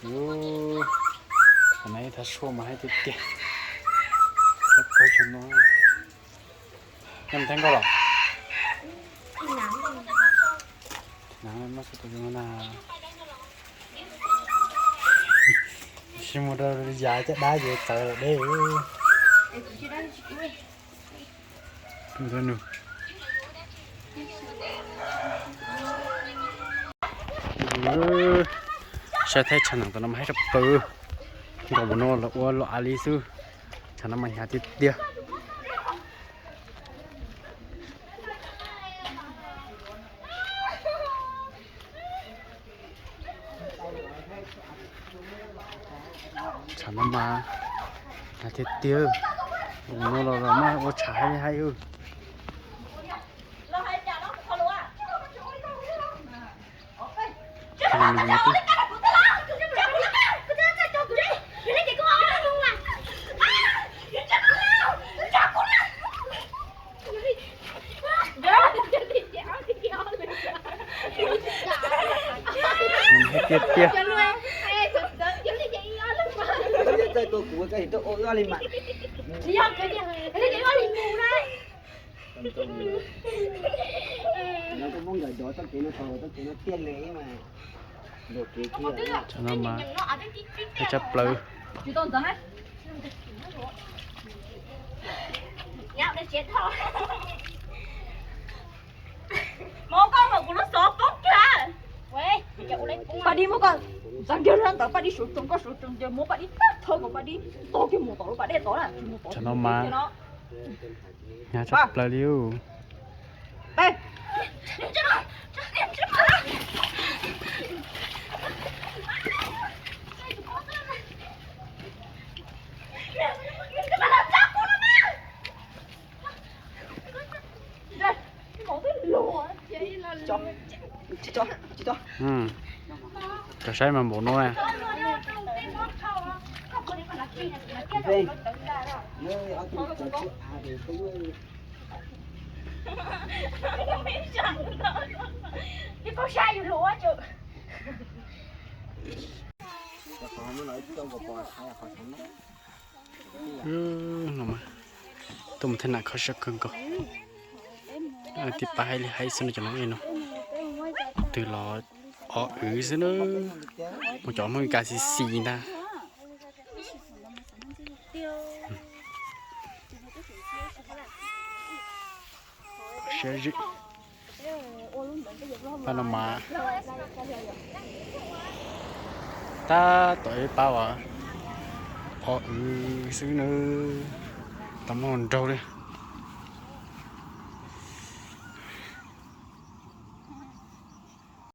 Ub, qhov no ib thav suaj mas haib tiag tiag. Pab pawg tshaj no. Nyob Theej Nkauj los? Muab xub tus na. Sib muag rau yav caj dab ces txawv lawm deb. Saib thaib tshav ntuj no mas haib tshaj plaws. Nkaus mus no los ua los av li xwb. Tshav no mas hnyav tiag tiag. Tshav no mas hnyav tiag tiag. Mus no los los mas ua tshav haib haib. Tiag tiag. Tshav no mas haib tshaj plaws. Paj dib muab koj ntxeev kiag lub ntawd, paj dib suav tsoos, koj suav tsoos ces muab paj dib tag thawb kom paj dib tog kiag mus tom lub pas dej tod na. Tshav no mas hnyav tshaj plaws li. Cov saib mas npaum no na. Tuaj mus thaj nam kho siab kawg nkaus. Tib pab haib li haib xwb no cov no no. Twg los o wv xwb na. Muaj cov Hmoob Mes Kas xis xis ntag. Siab zim. Pab no mas tab tom ib pab uas o wv xwb na. Tau muaj nraug li.